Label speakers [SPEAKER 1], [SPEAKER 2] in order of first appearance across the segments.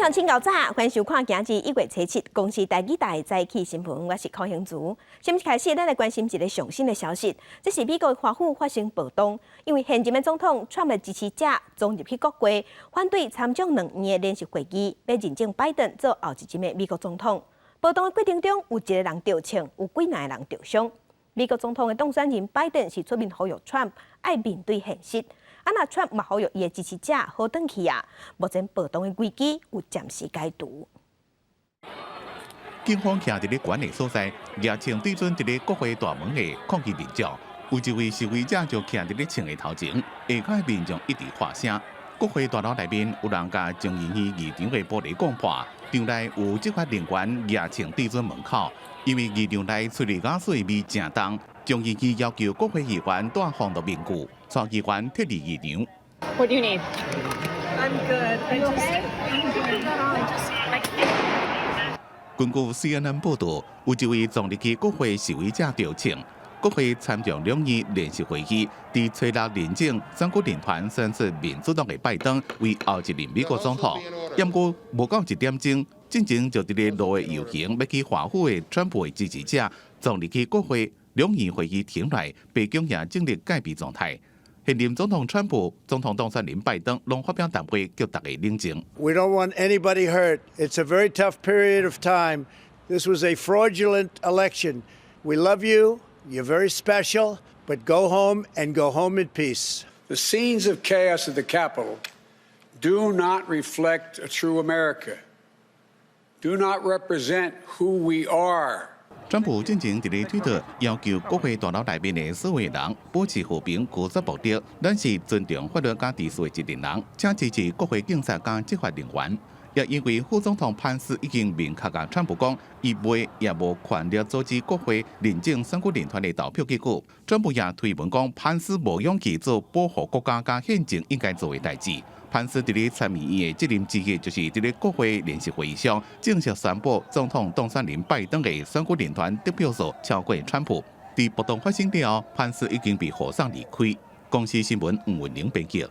[SPEAKER 1] 鄉親𠢕早，歡迎收看今日1月初7公視台語台早起新聞，我是柯興如。新聞開始，咱來關心一个上新的消息，這是美國華府發生暴動，因為現任的總統川普支持者衝入去國會，反對參眾兩院的聯席會議，欲認證拜登做後一任的美國總統。暴動的過程中，有一个人著槍，有幾若个人著傷。美國總統的當選人拜登是出面呼籲川普愛面對現實。啊，若川普嘛呼籲伊的支持者好轉去啊！目前暴動的危機有暫時解除。
[SPEAKER 2] 警方徛佇咧懸的所在，舉槍對準佇咧國會大門的抗議民眾，有一位示威者就徛佇咧槍的頭前，下跤的民眾一直喝聲。國會大樓內面有人共眾議院議場的玻璃摃破，場內有執法人員舉槍對準門口，因為議場內催淚瓦斯味誠重，眾議院要求國會議員戴防毒面具，帶議員撤離議場。
[SPEAKER 3] What do you need?
[SPEAKER 4] I'm good. I just, I just, I
[SPEAKER 2] 根據 CNN 報道，有一位衝入去國會示威者著槍。國會參眾兩院聯席會議佇初六認證選舉人團選出民主黨的拜登為後一任美國總統。毋過無夠一點鐘，進前就佇咧路的遊行欲去華府的川普的支持者衝入去國會兩院會議廳內，白宮也進入戒備狀態。現任總統川普、總統當選人拜登攏發表談話，叫大家冷靜。
[SPEAKER 5] We don't want anybody hurt. It's a very tough period of time. This was a fraudulent election. We love you. You're very special, but go home and go home in peace.
[SPEAKER 6] The scenes of chaos at the Capitol do not reflect a true America, do not represent who we are.
[SPEAKER 2] 川普進前佇咧推特要求國會大樓內面的所有人保持和平，拒絕暴力。咱是尊重法律佮秩序的一陣人，請支持國會警察佮執法人員。也因為副總統潘斯已經明確共川普講，伊袂也無權力阻止國會認證選舉人團的投票結果。川普也推文講，潘斯無勇氣做保護國家佮憲政應該做的代誌。潘斯佇咧參議院的責任之一，就是佇咧國會聯席會議上正式宣布總統當選人拜登的選舉人團得票數超過川普。佇暴動發生了後，潘斯已經被護送離開。公視新聞吳文玲編輯。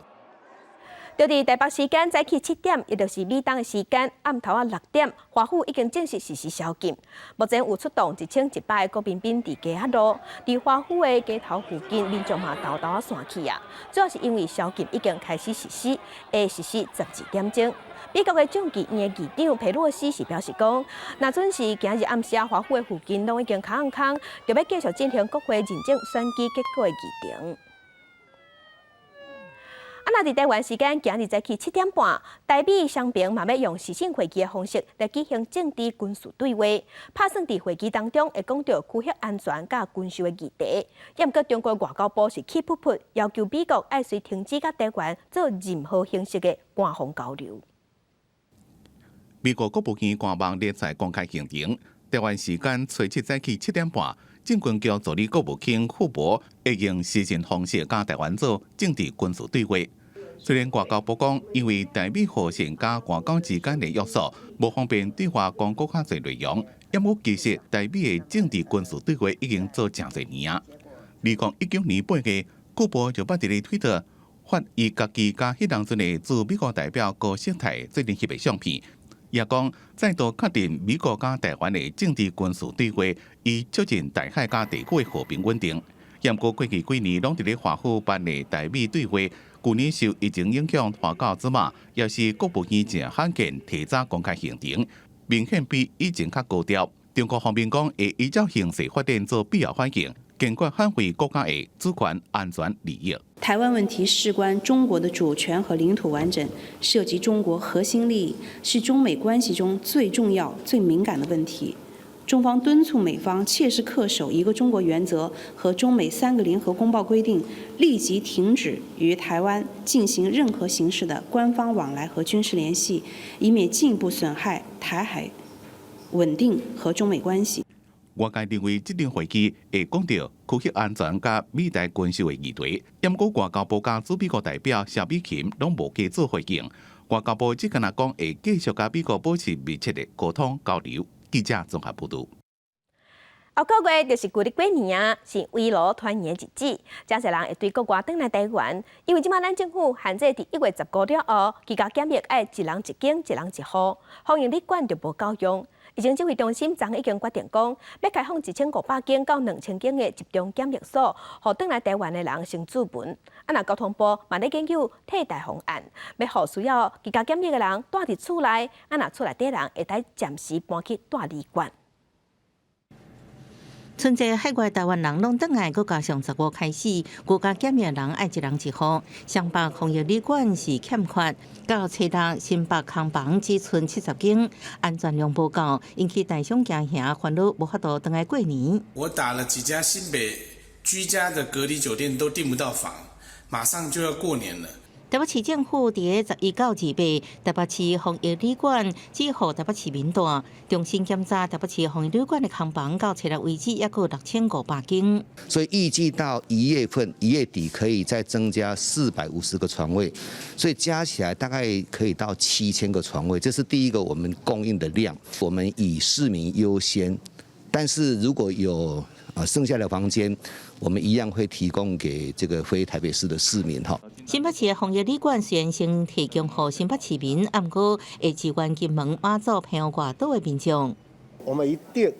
[SPEAKER 1] 就佇台北時間早起7點，也就是美東的時間暗頭仔6點，華府已經正式實施宵禁。目前有出動1100個國民兵佇街仔路，佇華府的街頭附近，民眾嘛沓沓仔散去啊。主要是因為宵禁已經開始實施，會實施12點鐘。美國的眾議院的議長佩洛西是表示講，若準是今日暗時啊，華府的附近攏已經空空，就欲繼續進行國會認證選舉結果的議程。啊，若佇台灣時間今日早起7點半，台美雙邊嘛欲用視訊會議的方式來舉行政治軍事對話，拍算佇會議當中會講著區域安全佮軍售的議題。毋過中國外交部是氣噗噗，要求美國愛隨停止佮台灣做任何形式的官方交流。
[SPEAKER 2] 美國國務院官網列載公開行程，台灣時間初七早起7點半，政軍局助理國務卿庫珀會用視訊方式佮台灣做政治軍事對話。雖然外交部講，因為台美互信佮外交之間的約束，無方便對外講閣較濟內容。毋過其實台美的政治軍事對話已經做誠濟年啊。2019年8月，庫珀就捌佇咧推特發伊家己佮彼當陣的駐美國代表高世泰做陣翕的相片，也講再度確認美國佮台灣的政治軍事對話，以促進台海佮地區的和平穩定。毋過過去幾年攏佇咧華府辦的台美對話，舊年受疫情影響拖到這馬，也是國務院誠罕見提早公開行程，明顯比以前較高調。中國方面講會依照形勢發展做必要反應，堅決捍衛國家的主權安全利益。
[SPEAKER 7] 台灣問題事關中國的主權和領土完整，涉及中國核心利益，是中美關係中最重要、最敏感的問題。中方敦促美方切實恪守一個中國原則和中美三個聯合公報規定，立即停止與台灣進行任何形式的官方往來和軍事聯繫，以免進一步損害台海穩定和中美關係。
[SPEAKER 2] 外界認為這場會議會講著區域安全佮美台軍售的議題，毋過外交部佮駐美國代表蕭美琴攏無加做回應。外交部只干焦講會繼續佮美國保持密切的溝通交流。記者綜合報導。
[SPEAKER 1] 後個月就是舊曆過年啊，是圍爐團圓的日子，誠濟人會對國外轉來台灣，因為這擺咱政府限制佇1月15了後，居家檢疫愛一人一間、一人一戶，防疫旅館就無夠用。疫情指揮中心昨昏已經決定講，欲開放1500間到2000間的集中檢疫所，予轉來台灣的人先注文。啊，若交通部嘛咧研究替代方案，欲予需要居家檢疫的人蹛佇厝內，啊，若厝內底人會使暫時搬去蹛旅館。
[SPEAKER 3] 春節海外台灣人攏轉來，閣加上15開始，居家檢疫人愛一人一戶，雙北防疫旅館是欠缺，到初六新北空房只賰70間，安全量無夠，引起台商驚嚇，煩惱無法度轉來過年。
[SPEAKER 8] 我打了幾家新北居家的隔離酒店都訂不到房，馬上就要過年了。
[SPEAKER 3] 台北市政府佇11到28，台北市防疫旅館只予台北市民蹛，重新檢查台北市防疫旅館的空房，到初六為止猶閣有6500間。
[SPEAKER 9] 所以預計到1月份1月底可以再增加450個床位，所以加起來大概可以到7000個床位。這是第一個我們供應的量。我們以市民優先，但是如果有剩下的房間，我們一樣會提供給這個非台北市的市民哈。
[SPEAKER 3] 新北市的防疫旅館雖然先提供予新北市民，毋過會支援金門、馬祖、澎湖外島的民眾。
[SPEAKER 10] 我們一定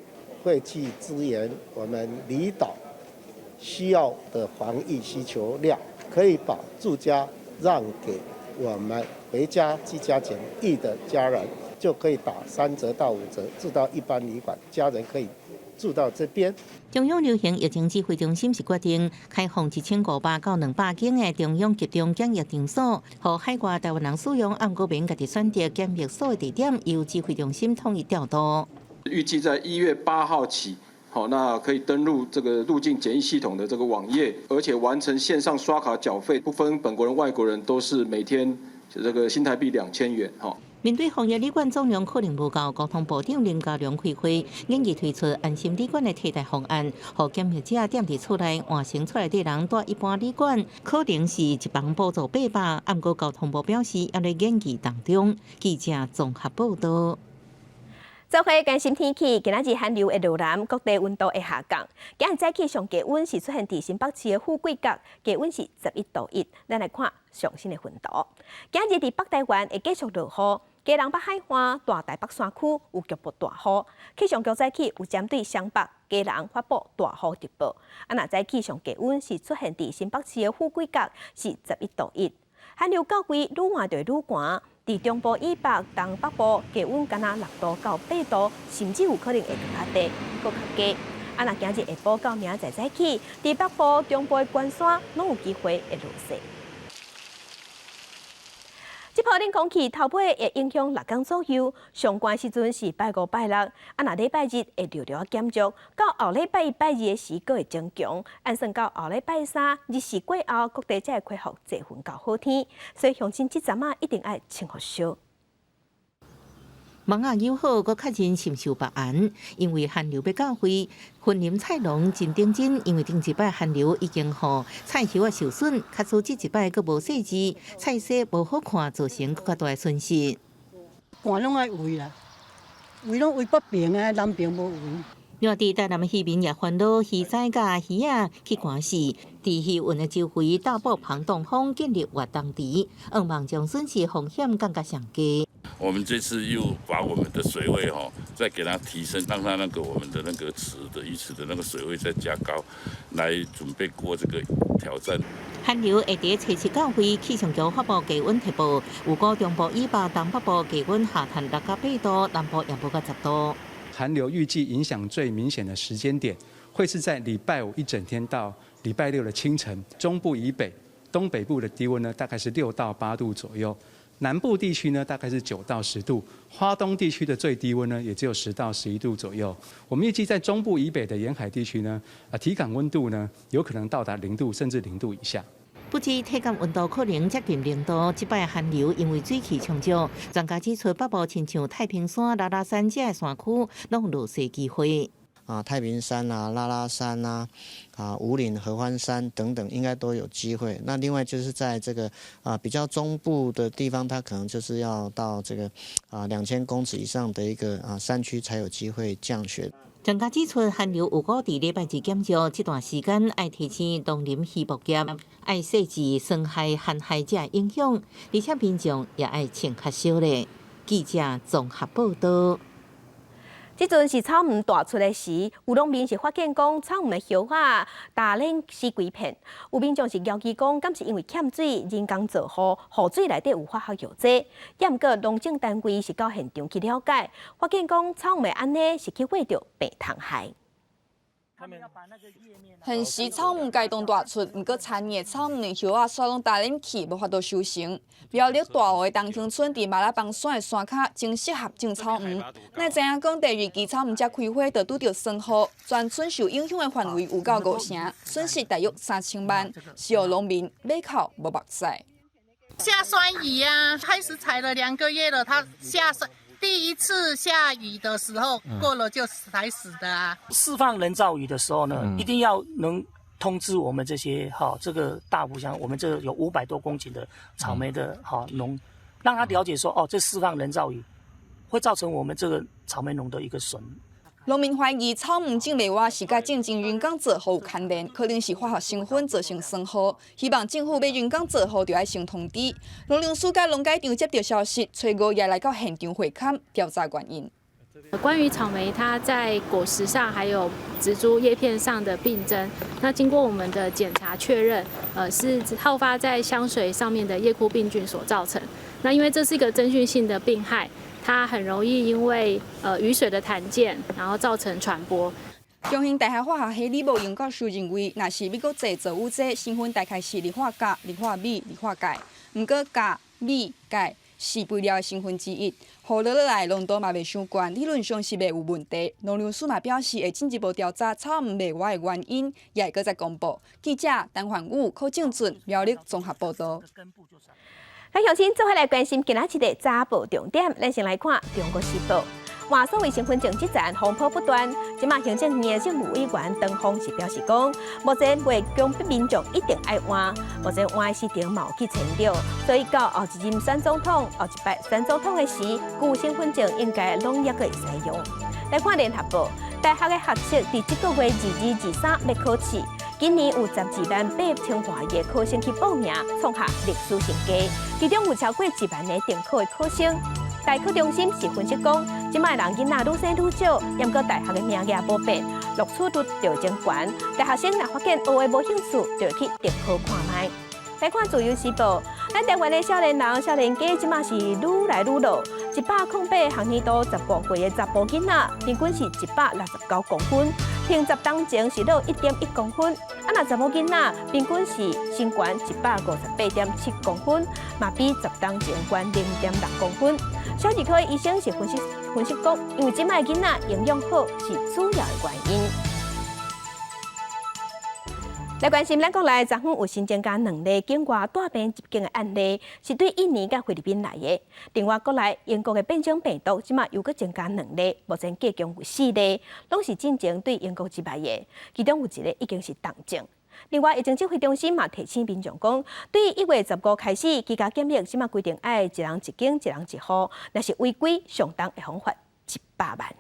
[SPEAKER 10] 會去支援我們離島需要的防疫需求量，可以把住家讓給我們回家居家檢疫的家人，就可以打3折到5折，住到一般旅館，家人可以住到這邊。
[SPEAKER 3] 中央流行疫情指揮中心是決定開放1500到200間的中央集中檢疫場所，予海外台灣人使用，毋過免家己選擇檢疫所的地點，由指揮中心統一調度。
[SPEAKER 11] 預計在1月8號起，好，那可以登錄這個入境檢疫系統的這個網頁，而且完成線上刷卡繳費，不分本國人、外國人，都是每天這個新台幣2000元，哈。
[SPEAKER 3] 面對防疫旅館總量可能無夠，交通部長林佳龍開會，研議推出安心旅館的替代方案，予檢疫者踮佇厝內換成厝內底人蹛一般旅館，可能是一房補助800。毋過交通部表示，猶咧研議當中。記者綜合報道。
[SPEAKER 1] 做伙關心天氣，今仔日寒流會落南，各地溫度會下降。今日早起上低溫是出現佇新北市的富貴角，低溫是11.1度。咱來看上新的雲圖。今日佇北台灣會繼續落雨，基隆北海岸、大台北山區有局部大雨。氣象局早起有針對雙北、基隆發布大雨特報。啊，若早起上低溫是出現佇新北市的富貴角，是11.1度。寒流到位，愈換就愈寒。佇中部以北、東北部，低溫干焦6度到8度，甚至有可能會閣較低、閣較低。啊，若今日下晡到明仔載早起，佇北部、中部的關山，攏有機會會落雪。這波冷空氣頭尾會影響6工左右，上寒時陣是拜五、拜六，啊，若禮拜日會略略減弱，到後禮拜一、拜二的時閣會增強，按算到後禮拜三日時過後，各地才會恢復濟雲到好天，所以鄉親這陣仔一定愛穿予燒。
[SPEAKER 3] 網仔友好，閣確認深受北安，因為寒流欲到位，雲林菜農真認真，因為頂一擺寒流已經予菜葉仔受損，假使這一擺閣無細緻，菜色無好看，造成閣較大損失。
[SPEAKER 12] 寒攏愛圍啦，圍攏圍北邊啊，南邊無圍。
[SPEAKER 3] 另外，佇台南漁民也煩惱魚仔佮魚仔去寒死，佇魚塭的周圍大布棚擋風建立越冬池，向望將損失風險降甲上低。
[SPEAKER 13] 我們這次又把我們的水位吼，再給它提升，讓它那個我們的那個池的魚池的那個水位再加高，來準備過這個挑戰。
[SPEAKER 3] 寒流會佇初七到位，氣象局發布低溫特報，預估中部以北、東北部低溫下探6到8度，南部也無到10度。
[SPEAKER 14] 寒流預計影響最明顯的時間點，會是在禮拜五一整天到禮拜六的清晨。中部以北、東北部的低溫呢，大概是6到8度左右；南部地區呢，大概是9到10度；花東地區的最低溫呢，也只有10到11度左右。我們預計在中部以北的沿海地區呢，體感溫度呢，有可能到達0度甚至0度以下。
[SPEAKER 3] 不止體感溫度可能接近0度，這擺寒流因為水汽充足，專家指出北部親像太平山、拉拉山這个山區，攏有落雪機會。
[SPEAKER 15] 啊，太平山啊、拉拉山啊、武嶺合歡山等等，應該都有機會。那另外就是在這個比較中部的地方，它可能就是要到這個2000公尺以上的一個山區才有機會降雪。
[SPEAKER 3] 專家指出，寒流有可佇禮拜二減少，這段時間愛提醒農林漁牧業愛細緻霜害、旱害這影響，而且民眾也愛穿較少咧。記者綜合報道。
[SPEAKER 1] 這陣是草莓大出的時，有農民是發現講草莓的葉仔焦輪死規片，有民眾是懷疑講，敢是因為欠水、人工造雨，雨水內底有化學藥劑。也毋過農政單位是到現場去了解，發現講草莓按呢是去畫著病蟲害。
[SPEAKER 16] 現時草莓該當大出，毋過田的草莓葉仔煞攏焦輪去，無法度收成。苗栗大湖的東興村佇馬拉邦山的山跤，真適合種草莓。哪知影講第二季草莓才開花，就拄著霜雨，全村受影響的範圍有夠五成，損失大約3000萬，是予農民馬哭無目屎。
[SPEAKER 17] 下酸雨啊，開始採了2個月了，它下酸。第一次下雨的時候過了就才死的啊。
[SPEAKER 18] 釋放人造雨的時候呢，一定要能通知我們這些哈，這個大湖鄉，我們這有500多公頃的草莓的哈農，讓他了解說，哦，這釋放人造雨會造成我們這個草莓農的一個損。
[SPEAKER 16] 農民懷疑草莓種袂活是佮進前人工造雨有牽連，可能是化學成分造成霜雨。希望政府欲人工造雨，就愛先通知。農糧署佮農改場接到消息，初五也來到現場會勘調查原因。
[SPEAKER 19] 關於草莓，它在果實上還有植株葉片上的病徵，那經過我們的檢查確認，是好發在香水上面的葉枯病菌所造成。那因為這是一個真菌性的病害。它很容易因為雨水的彈濺，然後造成傳播。
[SPEAKER 16] 中興大學化學系李慕英教授認為，若是欲閣製造雨劑，成分大概是氯化鉀、氯化鎂、氯化鈣。毋過鉀、鎂、鈣是肥料的成分之一，雨落落來濃度嘛袂傷懸，理論上是袂有問題。農糧署嘛表示會進一步調查草莓袂活的原因，也會閣再公布。記者陳焕武、柯正俊苗栗綜合報道。
[SPEAKER 1] 咱鄉親做伙來關心今仔日的早報重點，咱先來看《中國時報》。換所謂身份證之戰風波不斷，這馬行政院的政務委員唐鳳是表示講，目前袂強迫民眾一定愛換，目前換的時程嘛有去簽著，所以到後一任選總統、後一擺選總統的時，舊身份證應該攏猶閣會使用。來看聯合報，大學的學測佇這個月22、23欲考試。今年有12萬8千外個考生去報名，創下歷史新低。其中有超過1萬个重考的考生。大考中心是分析講，這擺人囡仔愈生愈少，毋過大學的名額無變，錄取率就真懸。大學生若發現學的無興趣，就會去重考看覓。來看自由時報，咱台灣的少年人、少年家這馬是愈來愈老。108學年度15歲的查埔囡仔，平均是169公分，停10冬前是落1.1公分。啊，若查某囡仔平均是身懸158.7公分，嘛比10冬前懸0.6公分。小兒科醫生是分析分析講，因為這擺囡仔營養好是主要的原因。來關心咱國內昨昏有新增加兩例境外帶病入境的案例，是對印尼佮菲律賓來的。另外，國內英國的變種病毒這馬又閣增加兩例，目前計共有四例，攏是進前對英國入來的，其中有一个已經是重症。另外，疫情指揮中心嘛提醒民眾講，對1月15開始，居家檢疫這馬規定愛一人一間、一人一戶，若是違規，上重會予罰100萬。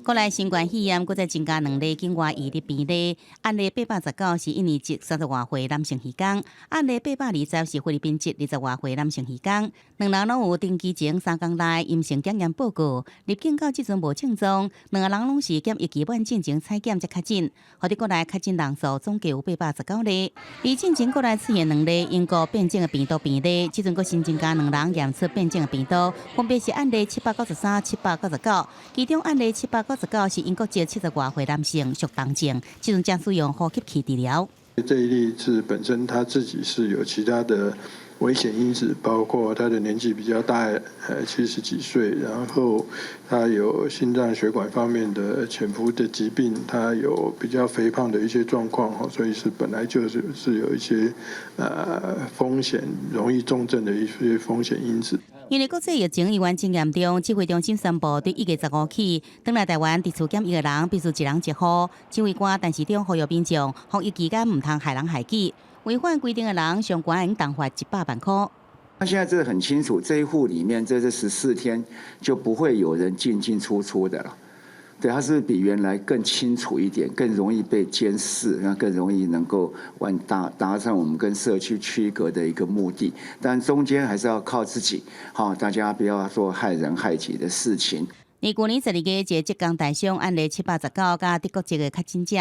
[SPEAKER 3] 國內新冠肺炎閣再增加兩例境外移入病例，案例819是印尼籍30外歲男性移工，案例820是菲律賓籍20外歲男性移工，兩人攏有登機前3工內陰性檢驗報告，入境到這陣無症狀，兩个人攏是檢疫期滿進前採檢才確診，予佇國內確診人數總計有819例。而進前國內出現兩例英國變種的病毒病例，這陣閣新增加兩人驗出變種的病毒，分別是案例793、799，其中案例799是英國籍70外歲男性，屬重症，這陣正使用呼吸器治療。
[SPEAKER 20] 這一例是本身他自己是有其他的危險因子，包括他的年紀比較大，70幾歲，然後他有心臟血管方面的潛伏的疾病，他有比較肥胖的一些狀況，所以是本來就是是有一些風險，容易重症的一些風險因子。
[SPEAKER 3] 因為國際疫情依然真嚴重，指揮中心宣布對1月15起，轉來台灣佇厝檢疫的人必須一人一戶。指揮官陳時中呼籲民眾，防疫期間毋通害人害己，違反規定的人上懸會當罰100萬塊。
[SPEAKER 21] 那現在這個很清楚，這一戶裡面這14天就不會有人進進出出的了。對，它是比原來更清楚一點，更容易被監視，那更容易能夠完達達成我們跟社區區隔的一個目的。但中間還是要靠自己，好，大家不要做害人害己的事情。
[SPEAKER 3] 而舊年12月，一个浙江台商案例719佮德國籍的確診者，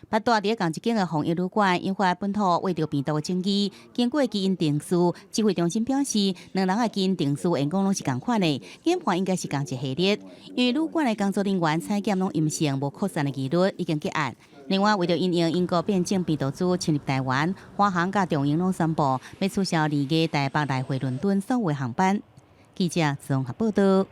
[SPEAKER 3] 捌蹛佇仝一間的防疫旅館，引發本土秽著病毒的爭議。經過基因定序，指揮中心表示，兩人的基因定序結果攏是仝款的，研判應該是仝一系列。因為旅館的工作人員採檢攏陰性，無擴散的疑慮，已經結案。另外，為著因應英國變種病毒株侵入台灣，華航佮長榮攏宣布欲取消2月台北來回倫敦所有航班。記者綜合報道。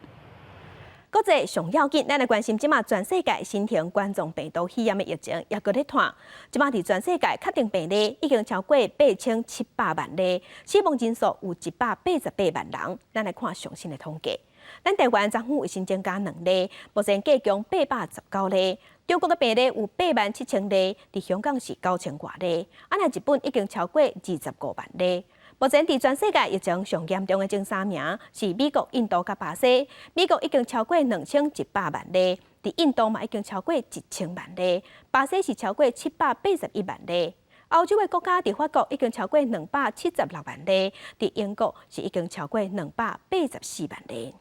[SPEAKER 1] 國際上要緊，咱來關心這馬全世界新型冠狀病毒肺炎的疫情猶閣咧湠。這馬佇全世界確定病例已經超過8700萬例，死亡人數有188萬人。咱來看上新的統計，咱台灣昨昏有新增加兩例，目前計共819例。中國的病例有8萬7千例，佇香港是9千外例。啊，若日本已經超過25萬例。目前佇全世界疫情上嚴重的前三名是美國、印度佮巴西。美國已經超過2100萬例，佇印度嘛已經超過1000萬例，巴西是超過781萬例。歐洲的國家佇法國已經超過276萬例，佇英國是已經超過284萬例。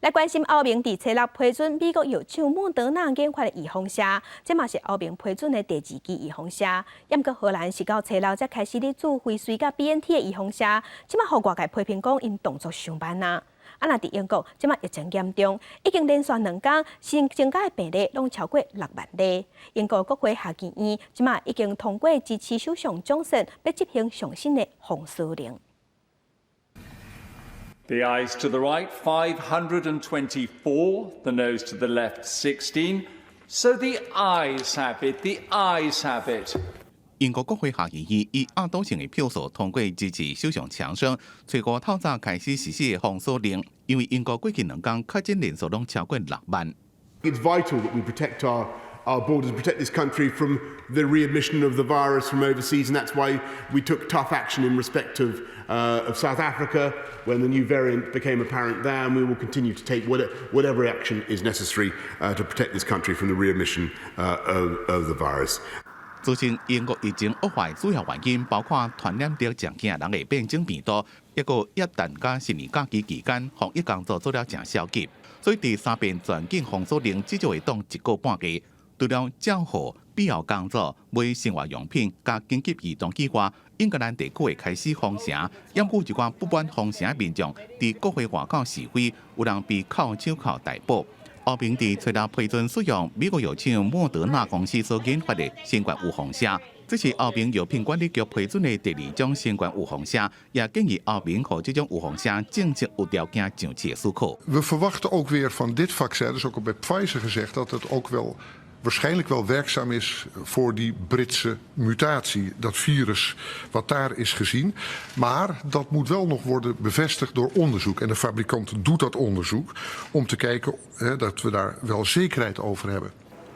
[SPEAKER 1] 來關心歐盟佇初六批准美國藥廠莫德納研發的預防射，這嘛是歐盟批准的第二劑預防射。毋過荷蘭是到初六才開始咧注輝瑞佮 BNT 的預防射，這馬予外界批評講𪜶動作傷慢啊。啊，若佇英國，這馬疫情嚴重，已經連續兩工新增加的病例攏超過6萬例。英國國會下議院這馬已經通過支持首相強森欲執行上新的封鎖令。
[SPEAKER 22] The ayes to the right, 524. The noes to the left, 16. So the ayes have it. The ayes have it.
[SPEAKER 2] 英國國會下議院以壓倒性的票數通過支持首相強生，初五透早開始實施的封鎖令。因為英國過去兩工確診人數攏超過6萬。
[SPEAKER 23] It's vital that we protect our borders, protect this country from the readmission of the virus from overseas, and that's why we took tough action in respect of South Africa when the new variant became apparent there, and we will continue to take whatever action is necessary to protect this country from the readmission of the virus.
[SPEAKER 2] 造成英國疫情惡化的主要原因，包括傳染力誠強人的變種病毒，抑閣耶誕佮新年假期期間防疫工作做了誠消極，所以第三遍全境封鎖令至少會擋一個半月。除了照護、必要工作、買生活用品佮緊急移動以外，英格蘭地區會開始封城，毋過一寡不滿封城的民眾佇國會外口示威，有人被銬手銬逮捕。歐盟佇初六批准使用美國藥廠莫德納公司所研發的新冠預防射，這是歐盟藥品管理局批准的第二種新冠預防射，也建議歐盟予這種預防射正式有條件上市許可。
[SPEAKER 24] We verwachten ook weer van dit vaccin, dus ook al bij Pfizer gezegd, dat het ook wel waarschijnlijk wel werkzaam is voor die Britse mutatie, dat virus wat daar is gezien. Maar dat moet wel nog worden bevestigd door onderzoek. En de fabrikant doet dat onderzoek om te kijken, hè, dat we daar wel zekerheid over hebben.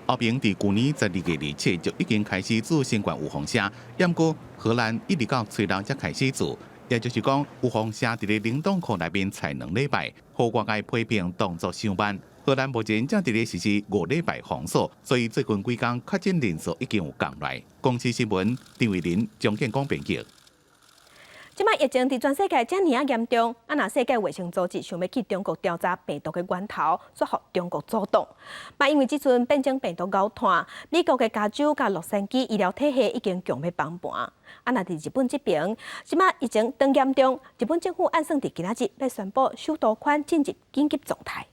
[SPEAKER 2] 歐盟佇舊年12月27就已經開始注新冠預防射，毋過荷蘭一直到初六才開始注，也就是講預防射佇咧冷凍庫內面才2禮拜，予外界批評動作傷慢。荷蘭目前正佇咧實施5禮拜封鎖，所以最近幾工確診人數已經有降來。公視新聞陳慧琳、張建光編輯。
[SPEAKER 1] 這擺疫情佇全世界遮爾仔嚴重，啊，若世界衛生組織想欲去中國調查病毒的源頭，煞予中國阻擋。嘛，因為這陣變種病毒𠢕湠，美國的加州佮洛杉磯醫療體系已經強欲崩盤。啊，若佇日本這爿，這擺疫情當嚴重，日本政府按算佇今仔日欲宣布首都圈進入緊急狀態。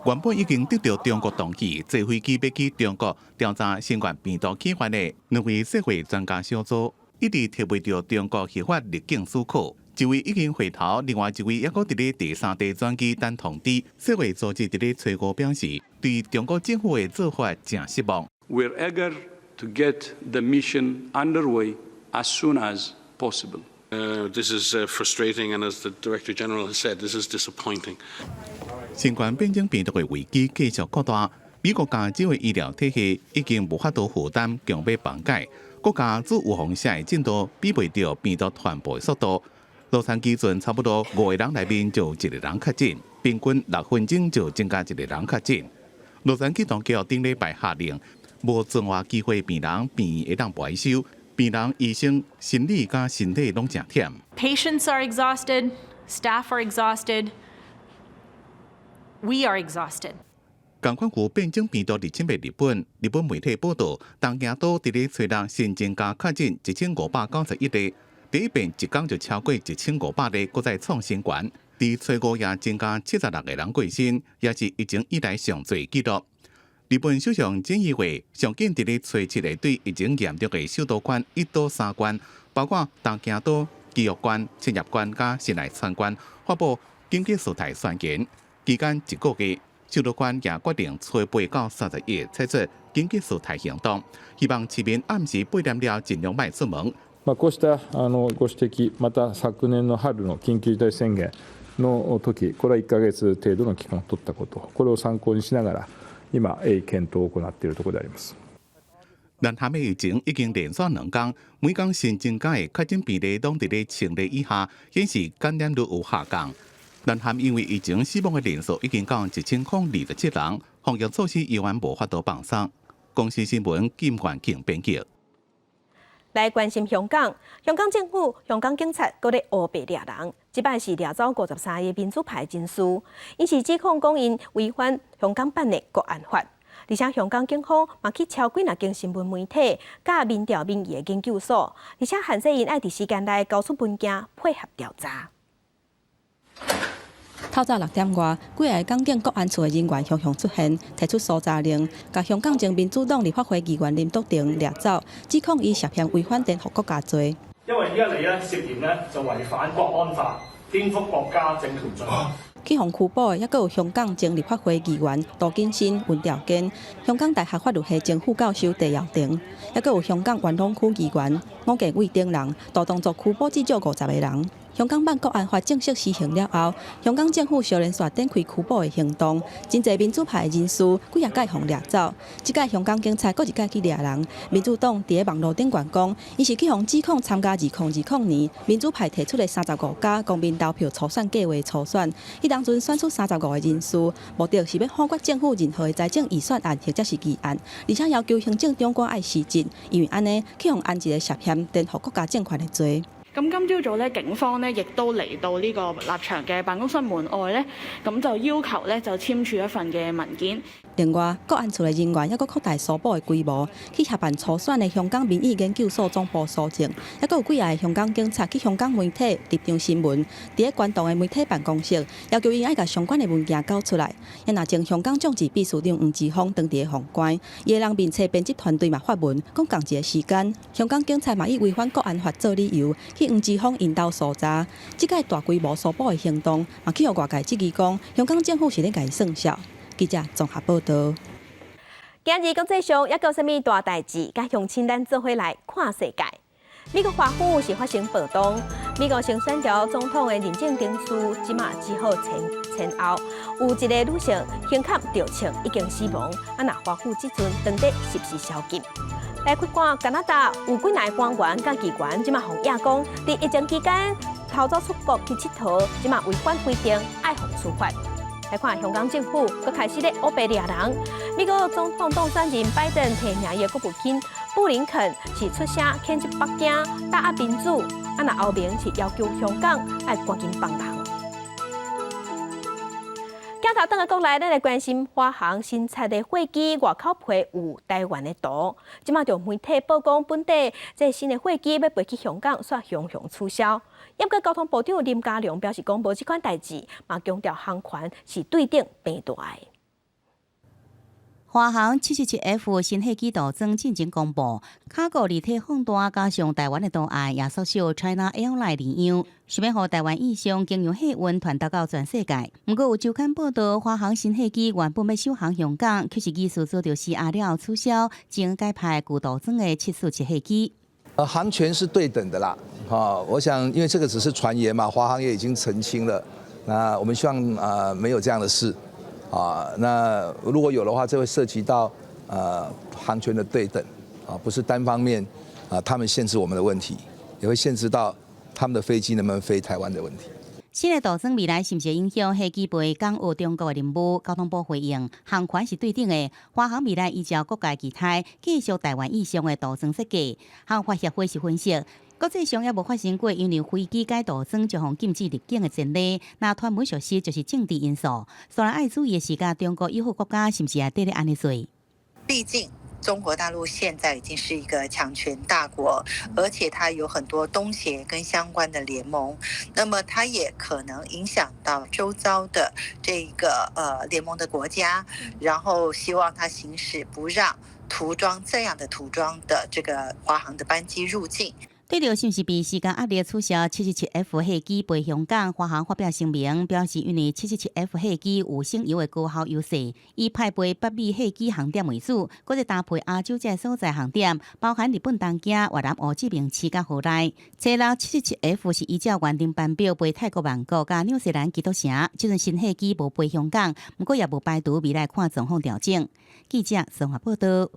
[SPEAKER 2] 原本已經得著中國同意，坐飛機欲去中國調查新冠病毒起源的兩位世衛專家小組，一直提袂著中國核發入境許可。一位已經回頭，另外一位猶閣佇咧第三地轉機等通知。世衛組織佇咧初五表示，對中國政府的做法誠失望。
[SPEAKER 25] We're eager to get the mission underway as soon as possible.
[SPEAKER 8] This is frustrating, and as the Director General has said, this is disappointing.
[SPEAKER 2] 新冠變種病毒的危機繼續擴大，美國加州的醫療體系已經無法度負擔，強欲崩解。國家注預防射的進度比袂著病毒傳播的速度。洛杉磯陣差不多五个人內面就一个人確診，平均6分鐘就增加一个人確診。洛杉磯當局頂禮拜下令，無存活機會病人病院會當無愛收，病人、醫生心理佮身體攏誠忝。
[SPEAKER 4] Patients are exhausted, staff are exhausted, we are exhausted.
[SPEAKER 2] 仝款有變種病毒入侵的日本，日本媒體報導，東京都佇咧初六新增加確診1591例，第一遍一工就超過1500例，閣再創新高。佇初五也增加76個人過身，也是疫情以來上濟紀錄。日本首相菅義偉上緊佇咧初七會對疫情嚴重的首都圈一都三縣，包括東京都、埼玉縣、千葉縣佮神奈川縣，發布緊急事態宣言，期間一個月。首都圈也決定初八到31採取緊急事態行動，希望市民暗時八點了盡量莫出門。
[SPEAKER 5] まあこうしたご指摘、また昨年の春の緊急事態宣言の時、これは1か月程度の期間を取ったこと、これを参考にしながら、今、検討を行っているところであります。
[SPEAKER 2] 南韓的疫情已經連續兩工，每工新增加的確診病例攏佇咧1000例以下，顯示感染率有下降。南韓因為疫情死亡的人數已經到1027人，防疫措施猶原無法度放鬆。公視新聞金冠慶編輯。
[SPEAKER 1] 來關心香港，香港政府、香港警察閣咧烏白掠人，這擺是掠走53個民主派人士，𪜶是指控講𪜶違反香港版的國安法，而且香港警方嘛去抄幾若間新聞媒體、佮民調民意的研究所，而且限制𪜶愛佇時間內交出文件配合調查。
[SPEAKER 6] 透早6點外，幾个港警國安處的人員雄雄出現，提出搜查令，共香港前民主黨立法會議員林卓廷掠走，指控伊涉嫌違反顛覆國家罪。
[SPEAKER 7] 因為而家你咧涉嫌咧就違反國安法，顛覆國家政權罪。
[SPEAKER 6] 去予拘捕的，猶閣有香港前立法會議員涂謹申、尹兆堅，香港大學法律系前副教授戴耀廷，猶閣有香港元朗區議員伍健偉等人，大動作拘捕至少50個人。香港版國安法正式施行了後，香港政府相連紲展開拘捕的行動，真濟民主派人士幾仔擺予掠走。這擺香港警察閣一擺去掠人，民主黨佇咧網路頂懸講，𪜶是去予指控參加2020年民主派提出的35家公民投票初選計劃初選，彼當陣選出35個人士，目的是欲否決政府任何的財政預算案或者是議案，而且要求行政長官愛辭職，因為按呢去予按一个涉嫌顛覆國家政權的罪。
[SPEAKER 9] 咁今朝早咧，警方咧亦都嚟到呢個立場嘅辦公室門外咧，咁就要求咧就簽署一份嘅文件。
[SPEAKER 6] 另外，國安處的人員猶閣擴大搜捕的規模，去協辦初選的香港民意研究所總部搜證，猶閣有幾个香港警察去香港媒體立場新聞，佇咧關東的媒體辦公室，要求𪜶愛共相關的文件交出來。若前香港眾志秘書長黃之鋒當佇咧予關，伊的人面冊編輯團隊嘛發文，講仝一个時間，香港警察嘛以違反國安法做理由，去黃之鋒𪜶兜搜查。這擺大規模搜捕的行動，嘛去予外界質疑講，香港政府是咧共伊算數。記者綜合報導。
[SPEAKER 1] 今日國際上猶閣有啥物大代誌，佮鄉親咱做伙來看世界。美國華府是發生暴動，美國新選舉總統的認證程序，這馬只好延延後。有一个女性胸坎著槍已經死亡，啊，若華府這陣當地實施宵禁。來看看加拿大有幾若个官員佮機關，這馬予指講，佇疫情期間偷走出國去𨑨迌，這馬違反規定，愛予處罰。來看香港政府，閣開始咧烏白掠人。美國總統當選人拜登提名的國務卿布林肯是出聲譴責北京打壓民主，啊，若歐盟是要求香港愛趕緊放人。鏡頭轉來國內，咱來關心華航新拆的貨機外口皮有台灣的圖，這馬就媒體報講本地這新的貨機欲飛去香港，煞雄雄取消。毋過交通部長林佳龍表示講，無這款代誌，嘛強調航權是對等平大的。
[SPEAKER 3] 華航777F 新貨機塗裝進前公布，卡個立體放大加上台灣的圖案，也縮小 China Airline 領樣，想欲予台灣意象經由貨運傳達到全世界。毋過有週刊報道，華航新貨機原本欲首航香港，卻是疑似遭著施壓了後取消，將改派舊塗裝的747貨機。
[SPEAKER 26] 航權是對等的啦，哈，我想因為這個只是傳言嘛，華航也已經澄清了，那我們希望啊沒有這樣的事。啊，那如果有的話，這會涉及到航權的對等，啊，不是單方面啊，他們限制我們的問題，也會限制到他們的飛機能不能飛台灣的問題。
[SPEAKER 10] 新的塗裝未來是毋是影響客機飛港澳中國的任務？交通部回應，航權是對等的。華航未來依照國家機態繼續台灣以上的塗裝設計。航發協會是分析，國際上猶無發生過因為飛機改塗裝就予禁止入境的前例。若傳聞屬實就是政治因素。所以愛注意的是，佮中國友好國家是毋是也綴咧按呢做？
[SPEAKER 11] 畢竟中國大陸現在已經是一個強權大國，而且它有很多東協跟相關的聯盟，那麼它也可能影響到周遭的這個聯盟的國家，然後希望它行使不讓塗裝這樣的塗裝的這個華航的班機入境。
[SPEAKER 10] 對著是毋是被時間壓力取消777 F 客機飛香港，華航發表聲明表示，因為777 F 客機有省油的高效優勢，以派飛北美客機航點為主，閣再搭配亞洲這个所在航點，包含日本東京、越南胡志明市佮河內。初六777 F 是依照原定班表飛泰國曼谷佮紐西蘭基督城，這陣新客機無飛香港，毋過也無排除未來看狀況調整。記者綜合報道。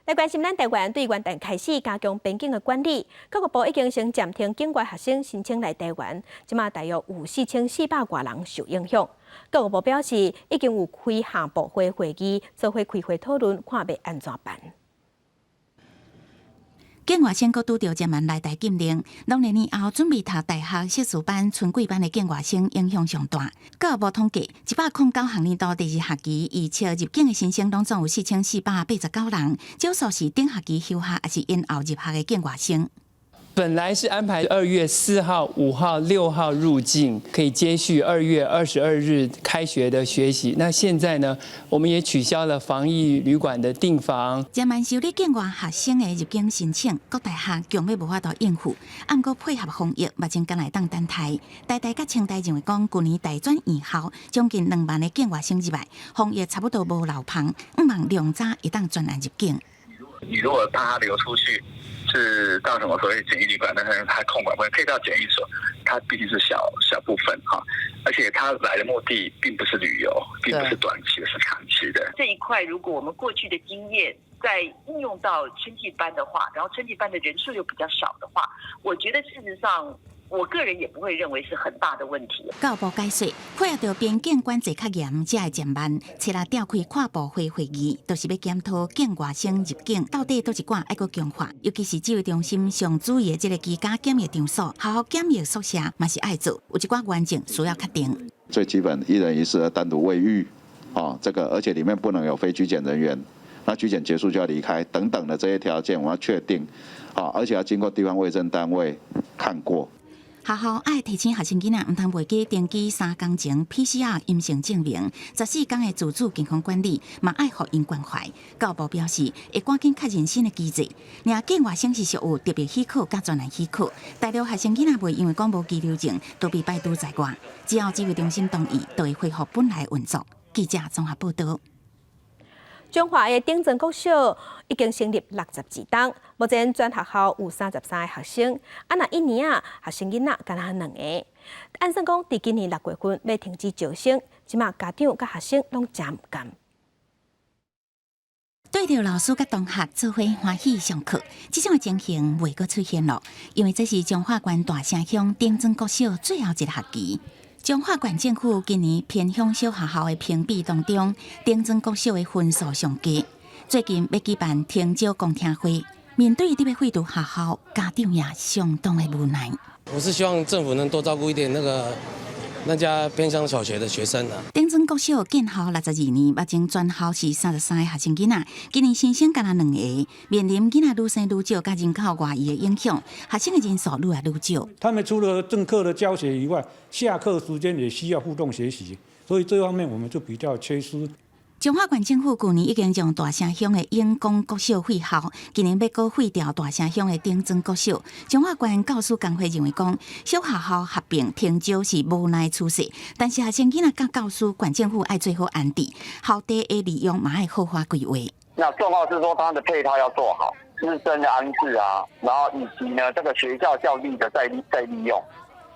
[SPEAKER 1] 來關心咱台灣對元旦開始加強邊境的管理，教育部已經先暫停境外學生申請來台灣，這馬大約有4400外人受影響。教育部表示，已經有開下部會會議，做伙開會討論，看欲按怎辦。
[SPEAKER 12] 境外生閣拄著遮慢來台禁令，農曆年後準備讀大學碩士班、春季班的境外生影響上大。教育部統計，109學年度第二學期預測入境的新生攏總有4489人，少數是頂學期休學，抑是延後入學的境外生。
[SPEAKER 13] 本來是安排2月4號、5號、6號入境，可以接續2月22日開學的學習。那現在呢，我們也取消了防疫旅館的訂房。
[SPEAKER 12] 遮慢受理境外學生的入境申請，各大學強欲無法度應付，毋過配合防疫，目前敢若會當等待。台大佮清大認為講，舊年大專院校將近2萬个境外生入來，防疫差不多無漏縫，向望量早會當全案入境。
[SPEAKER 14] 你如果怕他流出去，是到什麼所謂檢疫旅館，但是他控管不可以到檢疫所，它畢竟是小小部分哈，而且他來的目的並不是旅遊，並不是短期的，是長期的。
[SPEAKER 15] 這一塊如果我們過去的經驗再應用到春季班的話，然後春季班的人數又比較少的話，我覺得事實上，我個人也不會認為是很大的問題。
[SPEAKER 12] 教育部解釋，配合著邊境管制較嚴，才會漸慢。初六召開跨部會會議，就是欲檢討境外生入境到底佗一掛愛閣強化，尤其是指揮中心上注意的這个居家檢疫場所、學校檢疫宿舍嘛是愛做，有一寡原則需要確定。
[SPEAKER 27] 最基本一人一室的單獨衛浴，啊，這個而且裡面不能有非居檢人員，那居檢結束就要離開等等的這些條件，我要確定，啊，而且要經過地方衛生單位看過。
[SPEAKER 12] 學校愛提醒學生囡仔，毋通袂記登記3工前 PCR 陰性證明，14工的自主健康管理，嘛愛予𪜶關懷。教育部表示，會趕緊確認新的機制。若境外生是屬有特別許可佮專案許可，大陸學生囡仔袂因為講無居留證，都被排除在外。只要指揮中心同意，就會恢復本來運作。記者綜合報道。
[SPEAKER 1] 彰化的頂莊國小已經成立62冬，目前全學校有33個學生，啊，若一年啊，學生囡仔干焦兩個。按算講，佇今年6月份欲停止招生，這馬家長佮學生攏誠毋甘。
[SPEAKER 12] 對著老師佮同學做伙歡喜上課，這種的情形袂閣出現囉，因為這是彰化縣大城鄉頂莊國小最後一个學期。彰化縣政府今年偏鄉小學校的評比當中，頂莊國小的分數上低。最近欲舉辦停招公聽會，面對欲廢除學校，家長也相當的無奈。
[SPEAKER 28] 我是希望政府能多照顧一點那個那家偏鄉小學的學生啊。
[SPEAKER 12] 頂莊國小建校62年，目前全校是33个學生囡仔，今年新生干焦兩個，面臨囡仔愈生愈少，佮人口外移的影響，學生的人數愈來愈少。
[SPEAKER 29] 他們除了正課的教學以外，下課時間也需要互動學習，所以這方面我們就比較缺失。
[SPEAKER 12] 彰化縣政府舊年已經將大城鄉的永光國小廢校，今年欲閣廢掉大城鄉的頂莊國小。彰化縣教師工會認為講，小學校合併停招是無奈趨勢，但是學生囡仔佮教師，縣政府愛做好安置，校地的利用嘛愛好好規劃。
[SPEAKER 30] 那重要是說，它的配套要做好，師生的安置啊，然後以及呢，這個學校校地的再利用。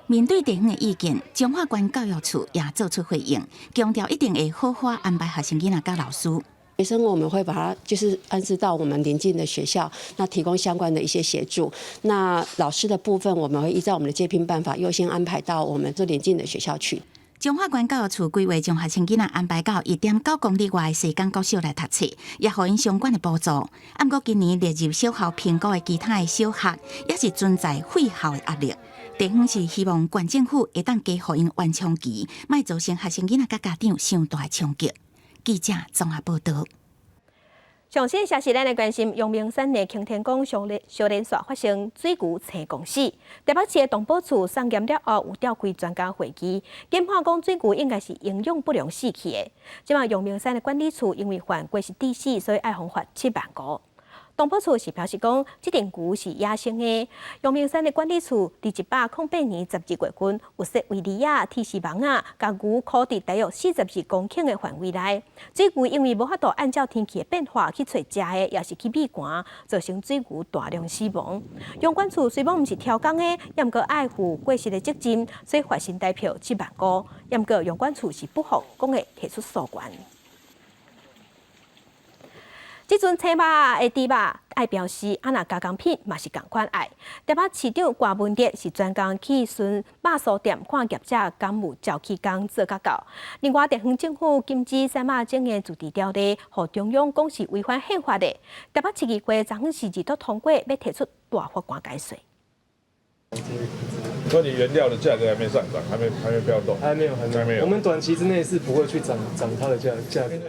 [SPEAKER 12] 面對地方的意見，彰化縣教育處也做出回應，強調一定會好好安排學生囡仔佮老師。
[SPEAKER 16] 學生我們會把他就是安置到我們鄰近的學校，那提供相關的一些協助。那老師的部分，我們會依照我們的接聘辦法，優先安排到我們這鄰近的學校去。
[SPEAKER 12] 彰化縣教育處規劃將學生囡仔安排到1.9公里外的西港國小來讀冊，也予𪜶相關的補助。啊，毋過今年列入小校評估的其他的小學，也是存在廢校的壓力。地方是希望縣政府會當加予𪜶緩衝期，莫造成學生囡仔佮家長傷大的衝擊。記者綜合報導。
[SPEAKER 1] 上新消息，咱來關心陽明山的擎天崗小連續發生水牛青光死。台北市的動保處送檢了後，有召開專家會議，研判講水牛應該是營養不良死去的。這馬陽明山的管理處因為犯過失致死，所以愛予罰7萬塊。動保處是表示講，這陣牛是野生的。陽明山的管理處佇108年12月份有設圍籬仔、鐵絲網仔，共牛箍佇大約42公頃的範圍內。水牛因為無法度按照天氣的變化去揣食的，抑是去避寒，造成水牛大量死亡。陽管處雖罔毋是刁工的，也毋過愛負過失的責任，所以罰新台票7萬塊。也毋過陽管處是不服，講會提出訴願。這陣青肉的豬肉愛標示，啊若加工品嘛是仝款愛。台北市長郭文哲是專工去巡肉酥店，看業者敢有照起工做甲到。另外，地方政府禁止瘦肉精的自治條例，予中央講是違反憲法的。台北市議會昨昏是二度通過，欲提出大法官解說。
[SPEAKER 5] 所以你原料的價格還沒上漲，還沒飆動，
[SPEAKER 17] 還沒有，還沒有。我們短期之內是不會去漲它的價格。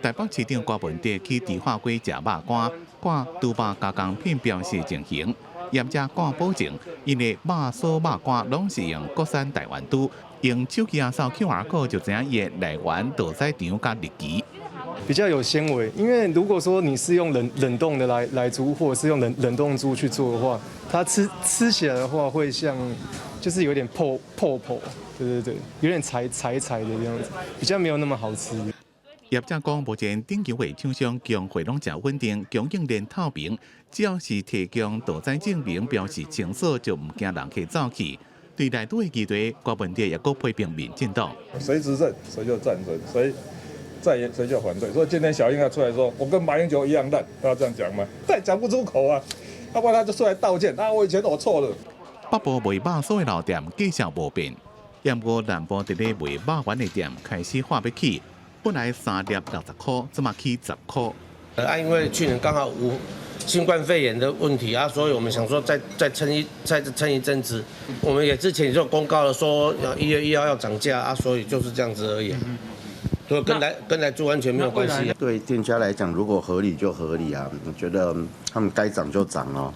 [SPEAKER 2] 台北市長郭文哲去迪化街食肉乾，看豬肉加工品標示情形，業者敢保證，𪜶的肉酥肉乾攏是用國產台灣豬，用手機仔掃 QR code 就知影伊的來源、屠宰場佮日期。
[SPEAKER 17] 比較有鮮味，因為如果說你是用冷凍的來豬，或者是用冷凍豬去做的話，它吃起來的話會像，就是有點破破破，對對對，有點柴柴柴的這樣子，比較沒有那麼好吃。
[SPEAKER 2] 業者講，目前頂級的廠商供貨攏誠穩定，供應鏈透明，只要是提供屠宰證明標示清楚，就毋驚人客走去。對萊豬的議題，郭文哲也閣批評民進黨。
[SPEAKER 5] 誰執政，誰就贊成；誰在野，誰就反對。所以今天小英要出來說，我跟馬英九一樣爛，要這樣講嗎？他也講不出口啊，要不然他就出來道歉。啊，我以前我錯了。
[SPEAKER 2] 北部賣肉酥的老店價數無變，毋過南部佇咧賣肉圓的店開始喊欲起。本來三粒60塊，這馬起10塊。
[SPEAKER 28] 啊，因為去年剛好有新冠肺炎的問題啊，所以我們想說再撐一陣子。我們也之前就公告了，說1月1號要漲價啊，所以就是這樣子而已。所以跟萊豬完全沒有關係。
[SPEAKER 27] 對店家來講，如果合理就合理啊，我覺得他們該漲就漲哦。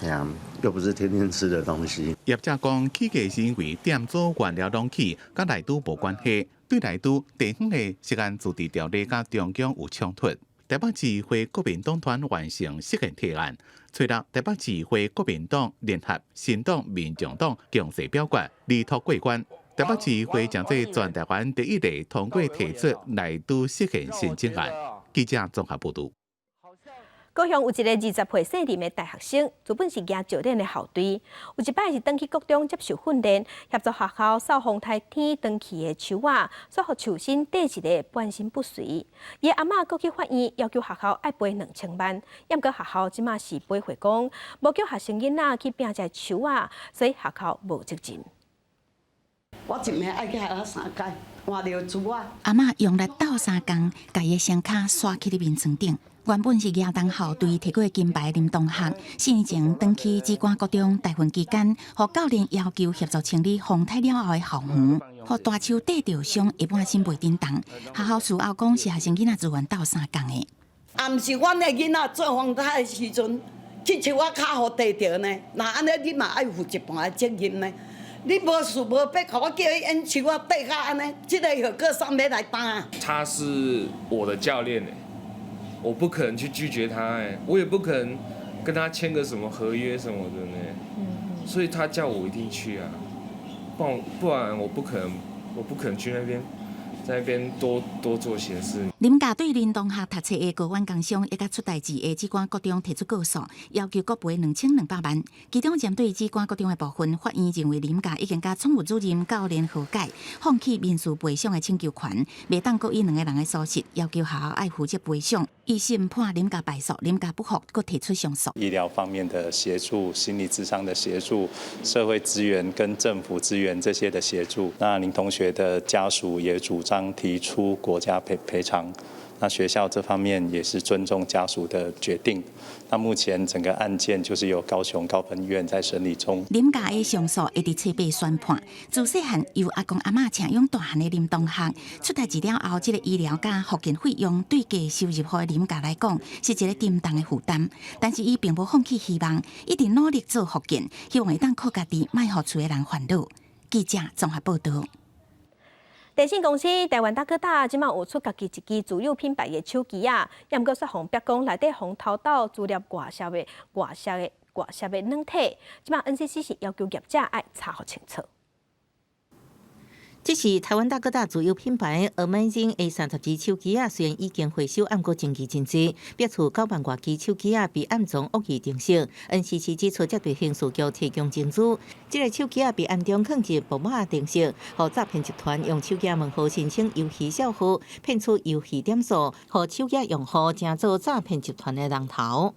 [SPEAKER 27] 哎呀，又不是天天吃的東西。
[SPEAKER 2] 業者講起價是因為店租原料攏起，佮萊豬無關係。對萊豬地方的食安自治條例佮中央有衝突。台北市會國民黨團完成釋憲提案，初六台北市會國民黨聯合新黨、民眾黨強勢表決，力拓過關。台北市會將做全台灣第一例通過提出萊豬釋憲申請案。記者綜合報導。
[SPEAKER 1] 高雄有一个20歲姓林的大學生，原本是舉石鏈的校隊，有一擺是轉去國中接受訓練，協助學校掃風颱天斷去的樹仔，煞予樹身綴一个半身不遂。伊阿嬤閣去法院要求學校愛賠2000萬，毋過學校這馬是回覆講，無叫學生囡仔去拚這樹仔，所以學校無責任。
[SPEAKER 18] 我一暝愛去學校三擺，換尿珠仔。
[SPEAKER 12] 阿嬤用力鬥相共，共伊的雙跤徙去佇眠床頂。原本是舉重校隊提過金牌林同學，4年前轉去梓官國中大訓期間，予教練要求協助清理風颱了後的校園，予大樹綴著傷，下半身袂振動。學校事後講是學生囡仔自願鬥相共的。
[SPEAKER 18] 啊，毋是阮的囡仔做風颱的時陣，去樹仔跤予綴著呢？若按呢，你嘛愛負一半的責任呢？你無事無必，予我叫伊用樹仔綴甲按呢，這个後果啥物來擔？
[SPEAKER 19] 他是我的教練欸。我不可能去拒絕他哎，我也不可能跟他簽個什麼合約什麼的呢，所以他叫我一定去啊，不然我不可能，我不可能去那邊在那邊多多做閒事。
[SPEAKER 12] 林家對林同學讀冊的高遠工商，也佮出代誌的梓官國中提出告訴，要求各賠2200萬。其中針對梓官國中的部分，法院認為林家已經佮總務主任教練和解，放棄民事賠償的請求權，袂當閣以兩个人的疏失要求學校愛負責賠償。一審判林家敗訴，林家不服，閣提出上訴。
[SPEAKER 4] 醫療方面的協助、心理諮商的協助、社會資源跟政府資源這些的協助。那林同學的家屬也主張提出國家賠償，那學校這方面也是尊重家屬的決定。那目前整個案件就是由高雄高分院在審理中。
[SPEAKER 12] 林家的上訴會佇初八宣判。自細漢由阿公阿嬤請養大漢的林同學出代誌了後，這个醫療佮復健費用對低收入戶的林家來講是一個沉重的負擔。但是伊並無放棄希望，一直努力做復健，希望會當靠家己，莫予厝的人煩惱。記者綜合報導。
[SPEAKER 1] 電信公司台灣大哥大這馬有出家己一支自有品牌的手機仔，也毋過煞予曝光內底予偷盜資料外泄的軟體，這馬 NCC 是要求業者愛查予清楚。
[SPEAKER 3] 這是台灣大哥大自有品牌 Amazing A32手機仔，雖然已經回收，毋過爭議真濟，爆出9萬外支手機仔被暗藏惡意程式。NCC 指出，這對刑事局提供證據，這个手機仔被暗中囥入木馬程式，予詐騙集團用手機門號申請遊戲帳號，騙取遊戲點數，予手機用戶成做詐騙集團的人頭。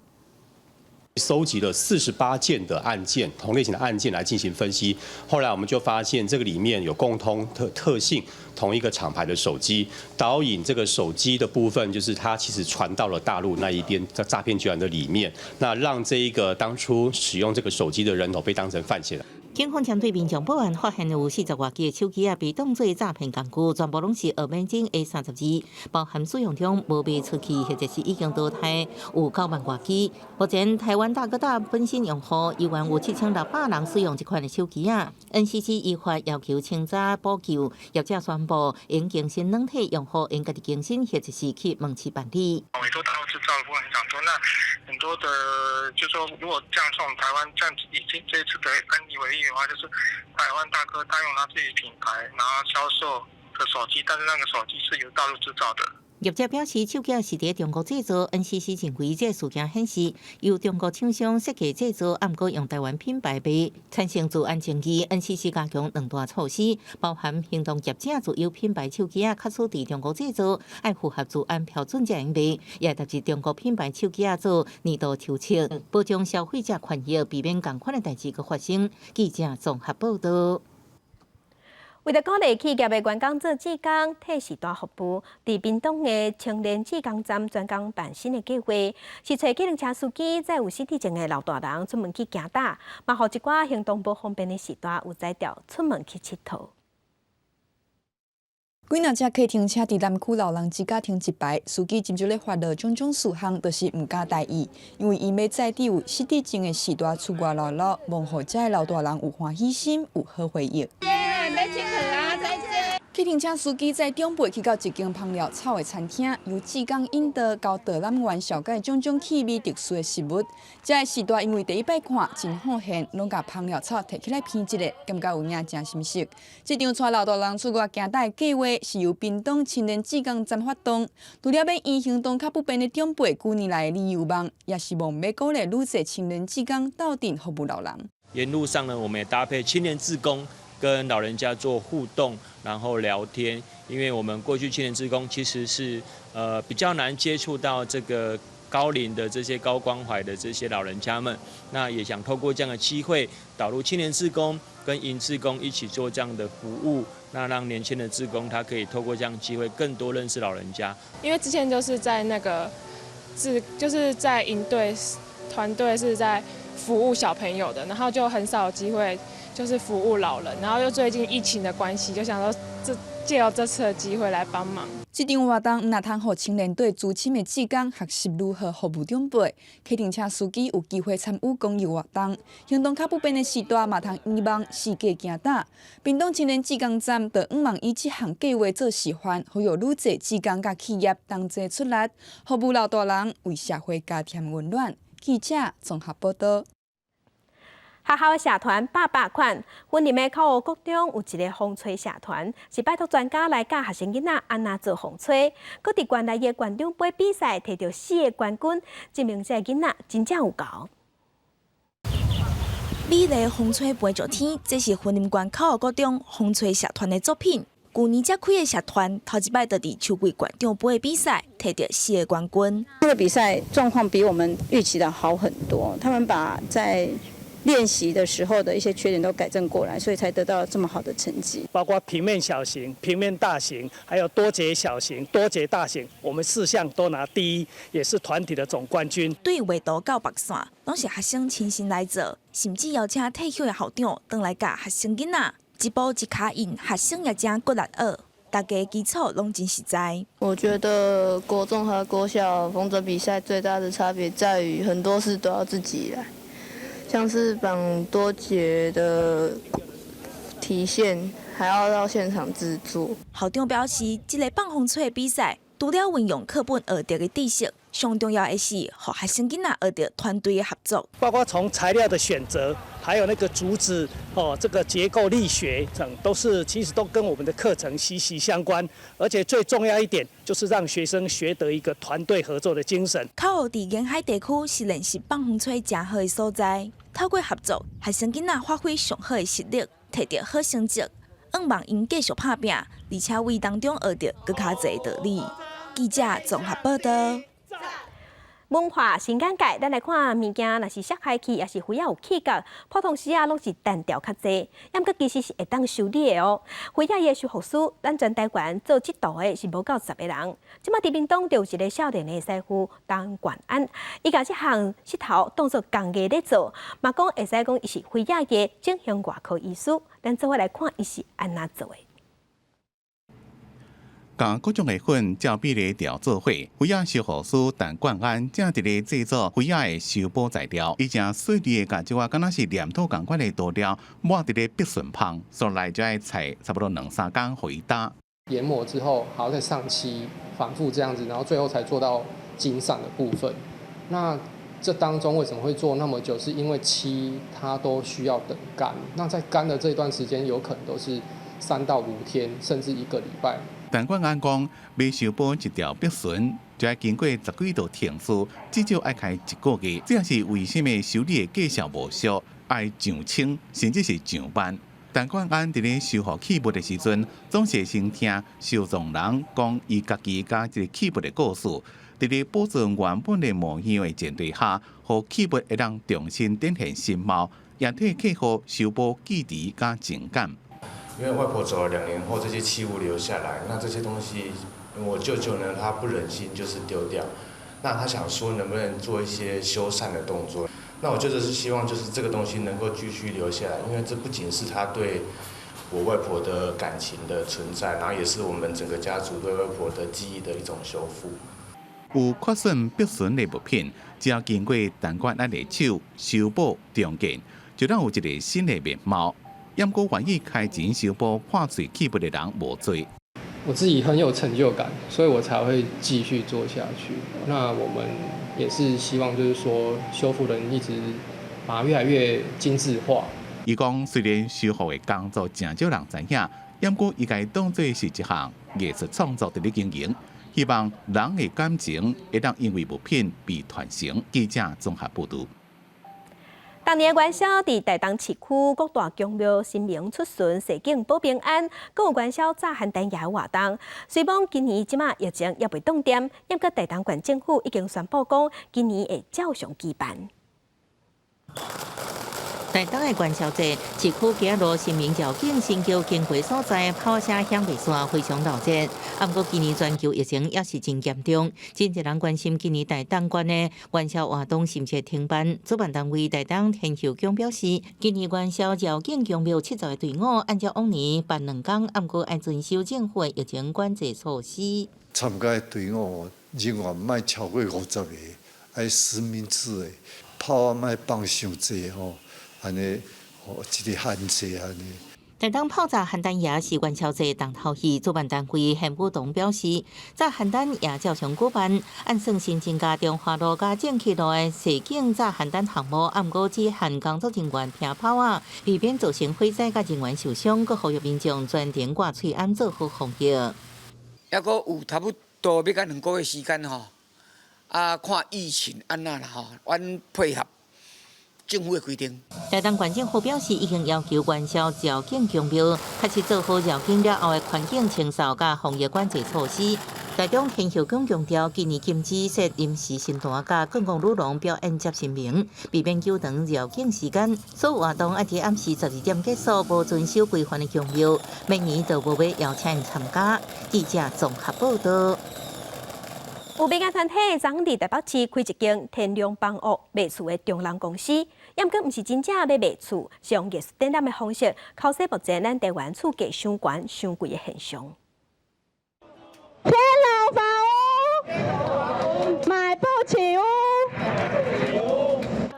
[SPEAKER 7] 收集了48件的案件，同類型的案件來進行分析。後來我們就發現，這個裡面有共通特性，同一個廠牌的手機，導引這個手機的部分，就是它其實傳到了大陸那一邊，在詐騙集團的裡面，那讓這一個當初使用這個手機的人頭被當成犯嫌。
[SPEAKER 3] 警方針對民眾報案，發現有40外支的手機仔被當做詐騙工具，全部攏是 Amazing A32，包含使用中無賣出去或者是已經淘汰，有9萬外支。目前台灣大哥大本身用戶依然有7600人使用這款的手機仔。NCC 依法要求清查補救，業者宣布應更新軟體，用戶應家己更新或者是去門市辦理。
[SPEAKER 8] 委託大陸製造的部分很多，那很多的，就說如果這樣從台灣這樣以這一次的案例為例的話，就是台灣大哥大用他自己品牌，然後銷售的手機，但是那個手機是由大陸製造的。
[SPEAKER 3] 業者表示，手機是佇中國製造，NCC 認為這事件顯示由中國廠商設計製造，毋過用台灣品牌賣，產生資安爭議。NCC 加強兩大措施，包含行動業者自有品牌手機仔，確實佇中國製造，愛符合資安標準才會賣，也特別中國品牌手機仔做年度抽測，保障消費者權益，避免仝款的代誌閣發生。記者綜合報導。
[SPEAKER 1] 為著鼓勵企業的員工做志工、替序大服務，佇屏東的青年志工站專工辦新的計劃，是揣計程車司機載有失智症的老大人出門去行搭，嘛予一寡行動無方便的序大有才調出門去𨑨迌。
[SPEAKER 9] 幾若隻計程車佇南區老人之家停一排，司機斟酌咧發落種種事項，就是毋敢大意，因為𪜶欲載佇有失智症的序大出外落落，望予遮的老大人有歡喜心，有好回憶。計程車司機載長輩去到一間芳療草的餐廳，由志工引導，教導覽員紹介種種氣味特殊的食物。遮的序大因為第一擺看，真好現，攏共芳療草提起來聞一下，感覺有影誠心適。這場帶老大人出外行搭的計劃，是由屏東青年志工站發動。除了欲圓行動較不便的長輩幾年來的旅遊夢，也是望欲鼓勵愈濟青年志工鬥陣服務老人。
[SPEAKER 20] 沿路上呢，我們也搭配青年志工。跟老人家做互動，然後聊天，因為我們過去青年志工其實是比較難接觸到這個高齡的這些高關懷的這些老人家們，那也想透過這樣的機會導入青年志工跟銀志工一起做這樣的服務，那讓年輕的志工他可以透過這樣的機會更多認識老人家。
[SPEAKER 21] 因為之前就是在那個就是在營隊團隊是在服務小朋友的，然後就很少有機會。就是服務老人，然後又最近疫情的關係，就想說這藉由這次的機會來幫忙。
[SPEAKER 9] 這場活動毋但通予青年隊資深的志工學習如何服務長輩，計程車司機有機會參與公益活動，行動較不便的序大嘛通圓夢四界行搭。屏東青年志工站就向望以這項計劃做示範，呼籲愈濟志工佮企業同齊出力，服務老大人，為社會加添溫暖。記者綜合報導。
[SPEAKER 1] 學校社團百百款，雲林的口湖國中有一个風吹社團，是拜託專家來教學生囡仔按怎做風吹。閣佇縣內的縣長盃比賽，摕著四个冠軍，證明這个囡仔真正有猴。
[SPEAKER 6] 美麗風吹飛上天，這是雲林縣口湖國中風吹社團的作品。舊年才開的社團，頭一擺就佇秋季縣長盃的比賽，摕著四个冠軍。
[SPEAKER 10] 這個比賽狀況比我們預期的好很多，他們把在練習的時候的一些缺點都改正過來，所以才得到這麼好的成績。
[SPEAKER 11] 包括平面小型、平面大型，還有多節小型、多節大型，我們四項都拿第一，也是團體的總冠軍。
[SPEAKER 6] 對畫圖到白線，攏是學生親身來做，甚至邀請退休的校長轉來教學生囡仔，一步一跤印，學生也誠骨力學，大家基礎攏真實在。
[SPEAKER 13] 我覺得國中和國小風箏比賽最大的差別在於，很多事都要自己來。像是綁多節的提線，還要到現場製作。
[SPEAKER 6] 校長表示，這个放風吹的比賽，除了運用課本學著的知識，上重要的是，予學生囡仔學著團隊的合作。
[SPEAKER 11] 包括從材料的選擇，還有那個竹子哦，這個結構力學等，都是其實都跟我們的課程息息相關。而且最重要一點，就是讓學生學得一個團隊合作的精神。
[SPEAKER 6] 口湖佇沿海地區是練習放風吹誠好的所在。透過合作，學生囡仔發揮上好的實力，摕著好成績，向望𪜶繼續拍拚，而且為當中學著閣較濟道理。記者綜合報道。
[SPEAKER 1] 文化新眼界，咱來看物件，若是摔開去，抑是飛仔有起角，普通時啊攏是單調較濟，毋過其實是會當修理的哦。飛仔的修復師，咱全台灣做這道的是無夠10個人。這馬佇屏東就有一个少年的師傅陳冠安，伊共這項穡頭當做工藝咧做，嘛講會使講伊是飛仔的整形外科醫師。咱做伙來看伊是按怎做的。
[SPEAKER 2] 共各種的粉照比例調做伙，飛仔修復師陳冠安正佇咧製作飛仔的修補材料，伊誠細膩的共這寡敢若是黏土仝款的塗料抹佇咧筆順旁，所來就愛採差不多兩三工予伊焦。
[SPEAKER 14] 研磨之後，還要再上漆，反覆這樣子，然後最後才做到金上的部分。那這當中為什麼會做那麼久？是因為漆它都需要等乾，那在乾的這段時間，有可能都是3到5天，甚至一個禮拜。
[SPEAKER 2] 陳冠安講，欲修補一條筆順，就愛經過十幾道程序，至少愛開一個月。這也是為啥物修理的價數無俗，愛上千，甚至是上萬。陳冠安佇咧修復器物的時陣，總是先聽收藏人講伊家己佮這个器物的故事，佇咧保存原本的模樣的前提下，予器物會當重新展現新貌，也替客戶修補記憶佮情感。
[SPEAKER 22] 因為外婆走了2年後，這些器物留下來，那這些東西，我舅舅呢，他不忍心就是丟掉，那他想說能不能做一些修繕的動作。那我舅舅是希望就是這個東西能夠繼續留下來，因為這不僅是他對我外婆的感情的存在，然後也是我們整個家族對外婆的記憶的一種修復。
[SPEAKER 2] 有缺損筆順的物品，只要經過陳冠安的手修補重建，就當有一个新的面貌。毋過願意開錢修補破碎器物的人無濟。
[SPEAKER 14] 我自己很有成就感，所以我才會繼續做下去。那我們也是希望，就是說修復人一直把它越來越精緻化。
[SPEAKER 2] 伊講，雖然修復的工作誠少人知影，毋過伊共當做是一項藝術創作佇咧經營，希望人的感情會當因為物品被傳承。記者綜合報導。
[SPEAKER 1] 逐年元宵，佇台東市區各大宮廟神明出巡，祈景保平安，閣有元宵炸番蛋夜活動。雖罔今年這馬疫情猶未擋恬，毋過台東縣政府已經宣布講，今年會照常舉辦。
[SPEAKER 3] 台東的元宵節，市區街仔路神明醮景神轎經過所在，炮聲響袂煞，非常鬧熱。啊，毋過今年全球疫情也是真嚴重，真濟人關心今年台東縣的元宵活動是毋是會停辦。主辦單位台東天后宮表示，今年元宵醮景宮廟70个隊伍，按照往年辦兩工，啊，毋過愛遵守政府的疫情管制措施。
[SPEAKER 23] 參加的隊伍人員莫超過50個，愛實名制的，炮仔莫放傷濟吼。按呢，予一个限制按呢。
[SPEAKER 3] 台東泡炸鹹蛋夜是元宵節重頭戲，主辦單位玄武洞表示，炸鹹蛋夜照常舉辦，按算新增加中華路佮正氣路的實景炸鹹蛋項目，毋過只限工作人員聽炮仔，避免造成火災佮人員受傷，閣呼籲民眾專程掛喙罨做好防疫。
[SPEAKER 5] 猶閣有差不多欲到2個月時間吼，啊，看疫情按怎啦吼，阮配合政府的規定。
[SPEAKER 3] 台東縣政府表示，已經要求元宵繞境宮廟開始做好繞境了後的環境清掃佮防疫管制措施。台中天后宮強調，今年禁止設臨時神壇佮建國女郎表演接神明，避免久長繞境時間。所有活動愛佇暗時12點結束，無遵守規範的宮廟，明年就無欲邀請𪜶參加。記者綜合報道。
[SPEAKER 1] 有民間團體昨佇台北市開一間天龍房屋賣厝的中人公司，毋過毋是真正欲賣厝，是用藝術展覽的方式，考試目前咱台灣厝價傷懸傷貴的現象。
[SPEAKER 10] 天龍房屋買不起屋。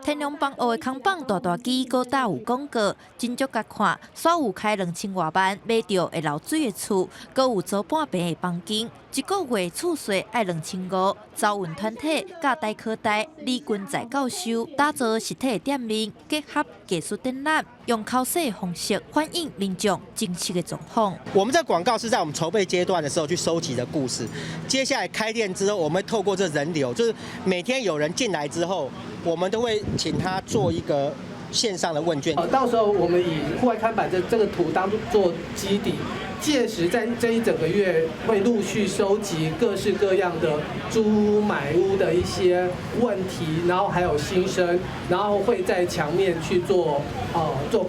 [SPEAKER 6] 天龍房屋的看板大大支，閣搭有廣告，真足共看。所有開2000外萬買著會漏水的厝，閣有租半坪的房間，一個月厝稅愛2500。走運團體佮台科大李君在教授打造實體店面，結合藝術展覽，用考試的方式反映民眾真實的狀況。
[SPEAKER 15] 我們這廣告是在我們籌備階段的時候去收集的故事，接下來開店之後，我們會透過這人流，就是每天有人進來之後，我們都會請他做一個線上的問卷。
[SPEAKER 16] 到時候我們以戶外看板的這個圖當做基底，屆時在這一整個月會陸續收集各式各樣的租屋買屋的一些問題，然後還有心聲，然後會在牆面去做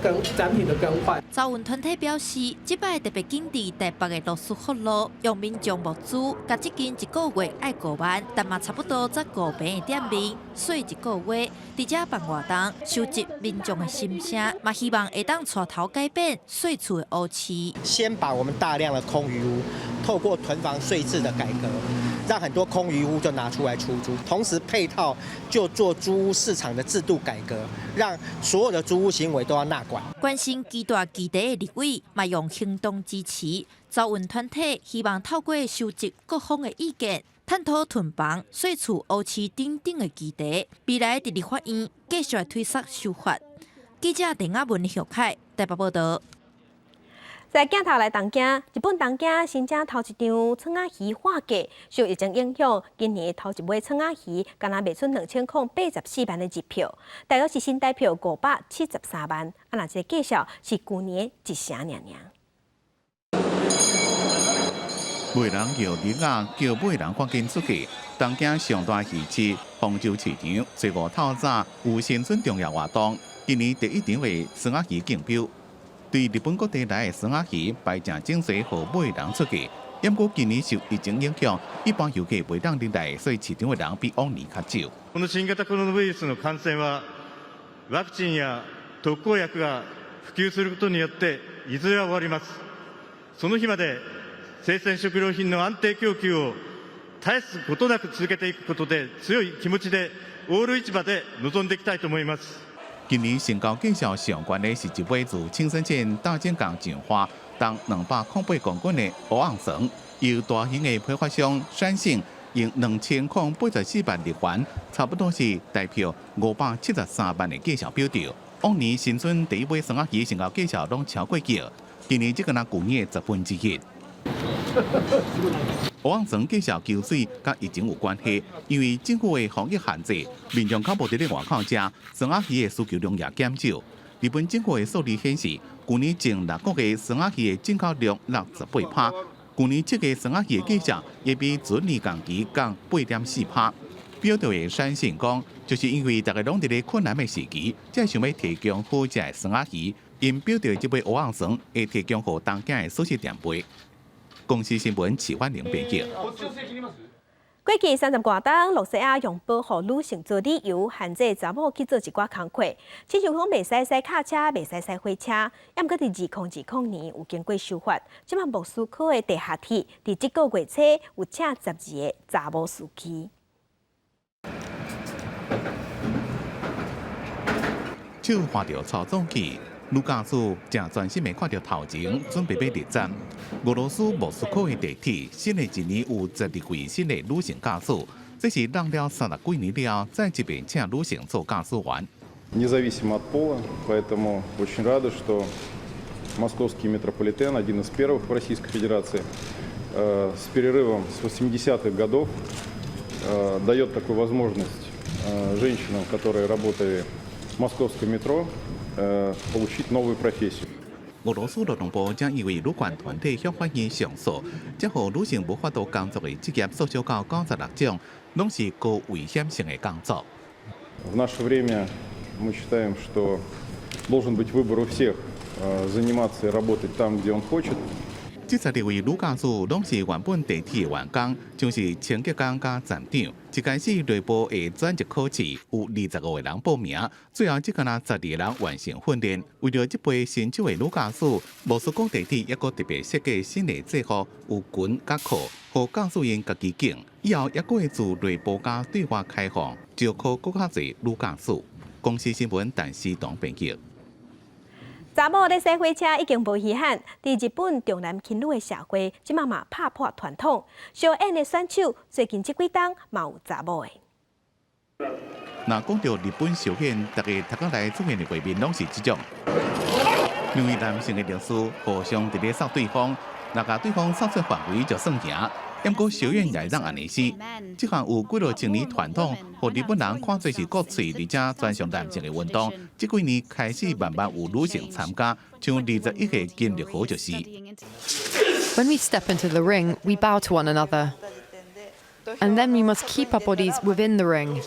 [SPEAKER 16] 更展品的更換。
[SPEAKER 6] 走運團體表示，這擺特別緊佇台北的羅斯福路，用民眾募資，共這間一個月愛5萬，但嘛差不多才5坪的店面，稅一個月，佇遮辦活動，收集民眾的心聲，嘛希望會當帶頭改變稅厝的烏市。
[SPEAKER 15] 先把我們大量的空餘屋，透過囤房稅制的改革，讓很多空餘屋就拿出來出租，同時配套就做租屋市場的制度改革，讓所有的租屋行為都要納管。
[SPEAKER 6] 關心基大基地的立委嘛用行動支持，走運團體希望透過收集各方的意見，探討囤房、稅厝、烏市等等的議題，未來佇立法院繼續來推捒修法。記者鄧亞文、許凱台北報道。
[SPEAKER 1] 在鏡頭來東京，日本東京新增頭一場創仔魚畫價，受疫情影響，今年頭一尾創仔魚干焦賣出2084萬的日票，大約是新台票573萬。啊，若這個價數是舊年一成爾爾。
[SPEAKER 2] 賣人搖鈴仔，叫買人趕緊出去。東京上大魚市豐洲市場，初五透早有新春重要活動，今年第一場的雙仔魚競標。對日本各地來的雙仔魚排成整齊，予買人出價。不過今年受疫情影響，一般遊客袂當入來，所以市場的人比往年較少。
[SPEAKER 27] この新型コロナウイルスの感染はワクチンや特効薬が普及することによっていずれは終わります。その日まで生鮮食料品の安定供給を絶やすことなく続けていくことで強い気持ちでオール市場で臨んでいきたいと思います。
[SPEAKER 2] 今年成交價數上懸的是一尾自青森縣大井港上花，重208公斤的蚵仔船，由大型的批發商山盛用2084萬日元，差不多是台票573萬的價數標著。往年新春第一尾雙仔魚成交價數攏超過億，今年這個若舊年的1/10。蚵仔船價數求水，佮疫情有關係，因為政府的防疫限制，民眾較無佇咧外口食，雙仔魚的需求量也減少。日本政府的數字顯示，舊年前六個月雙仔魚的進口量落18%，舊年七月雙仔魚的價格也比前年同期降8.4%。標著的山盛講，就是因為大家攏佇咧困難的時期，才想欲提供好食的雙仔魚。𪜶標著的這尾蚵仔船會提供予東京的壽司店賣。公視新聞齊婉玲編輯。
[SPEAKER 1] 過去30外冬，露西亞用保護女性做理由，限制查某去做一寡工課，親像講袂使駛卡車、袂使駛火車。毋過佇2020年有經過修法，這擺莫斯科的地下鐵佇這個月初有請12個查某司機。
[SPEAKER 2] 手滑著操縱器，女駕駛誠專心的看著頭前，準備欲入站。俄羅斯莫斯科的地鐵新的一年有12位新的女性駕駛，這是挵了30幾年了，再一遍請女性做駕駛員。
[SPEAKER 4] Независимо от пола, поэтому очень рады, что московский метрополитен, один из первых в Российской Федерации, с перерывом с 80-х годов дает такую возможность женщинам, которые работали в московском метро, получить новую профессию.
[SPEAKER 2] 俄羅斯勞動部將因為女權團體向法院上訴，才予女性無法度工作的職業縮小到96種，攏是高危險性的工作。
[SPEAKER 4] В наше время мы считаем, что должен быть выбор у всех заниматься и работать там, где он хочет.
[SPEAKER 2] 這12位女駕駛攏是原本地鐵的員工，像是清潔工佮站長。一開始內部的轉職考試有25個人報名，最後只干焦12個人完成訓練。為著這批新手的女駕駛，莫斯科地鐵猶閣特別設計新的制服，有裙佮褲，予駕駛員家己揀。以後猶閣會自內部佮對外開放，招考閣較濟女駕駛。公視新聞陳思彤編輯。
[SPEAKER 1] 查某咧駛火車已經無稀罕，佇日本重男輕女的社會，這馬嘛拍破傳統。相演的選手最近這幾冬嘛有查某的。
[SPEAKER 2] 若講著日本相演，逐家頭殼內出現的畫面攏是這種，兩位男性的律師互相佇咧掃對方，若共對方掃出範圍就算贏。毋過相演也會當按呢死，這項有幾落千年傳統，予日本人看做是國粹，而且專屬男性的運動。這幾年開始慢慢有女性參加，像21歲金麗和就是。
[SPEAKER 17] When we step into the ring, we bow to one another. And then we must keep our bodies within the ring.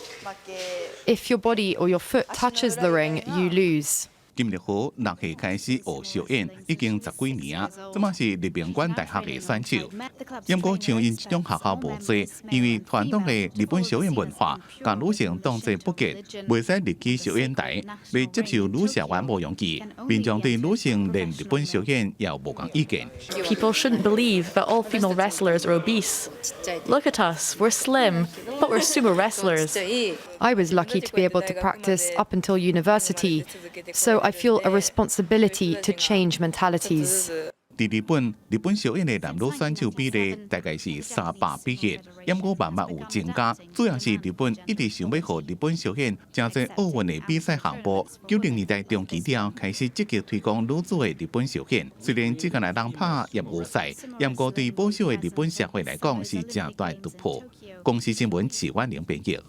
[SPEAKER 17] If your body or your foot touches the ring, you lose.
[SPEAKER 2] 金麗和6歲開始學相演，已經十幾年啊，這馬是立命館大學的選手。毋過像𪜶這種學校無濟，因為傳統的日本相演文化，共女性當作不潔，袂使入去相演台，欲接受女社員無容易。民眾對女性練日本相演也有無仝意見。
[SPEAKER 18] People shouldn't believe that all female wrestlers are obese. Look at us, we're slim, but we're sumo wrestlers.
[SPEAKER 17] I was lucky to be able to practice up until university, so I feel a responsibility to change mentalities.
[SPEAKER 2] 佇日本，日本相演的男女選手比例大概是300比1，毋過慢慢有增加。主要是日本一直想欲予日本相演成做奧運的比賽項目。90年代中期了後，開始積極推廣女子的日本相演。雖然只干焦人拍業餘賽，毋過對保守的日本社會來講是誠大突破。公視新聞池婉玲編譯。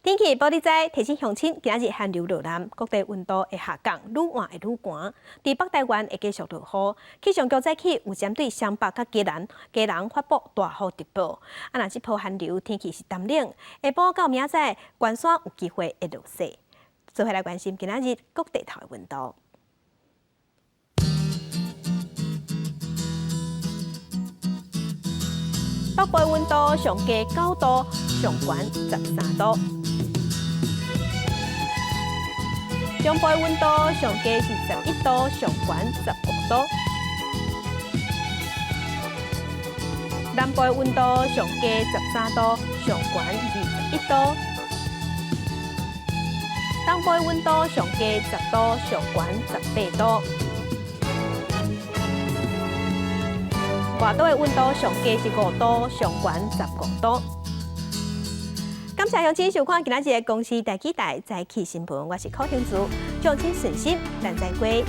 [SPEAKER 1] 天氣報你知，提醒鄉親，今仔日寒流落南，各地溫度會下降，愈晚會愈寒。佇北台灣會繼續落雨。氣象局早起有針對雙北佮嘉南、基隆發布大雨特報。啊，若這波寒流天氣是澹冷，下晡到明仔載，關山有機會會落雪。做伙來關心今仔日各地頭的溫度。北部溫度上低9度，上懸13度。中部溫度上低是11度，上懸15度。南部溫度上低13度，上懸21度。東部溫度上低10度，上懸18度。外島的溫度上低是5度，上懸15度。感謝鄉親收看今仔日的公視第幾台早起新聞，我是柯興珠，祝親順心，咱再會。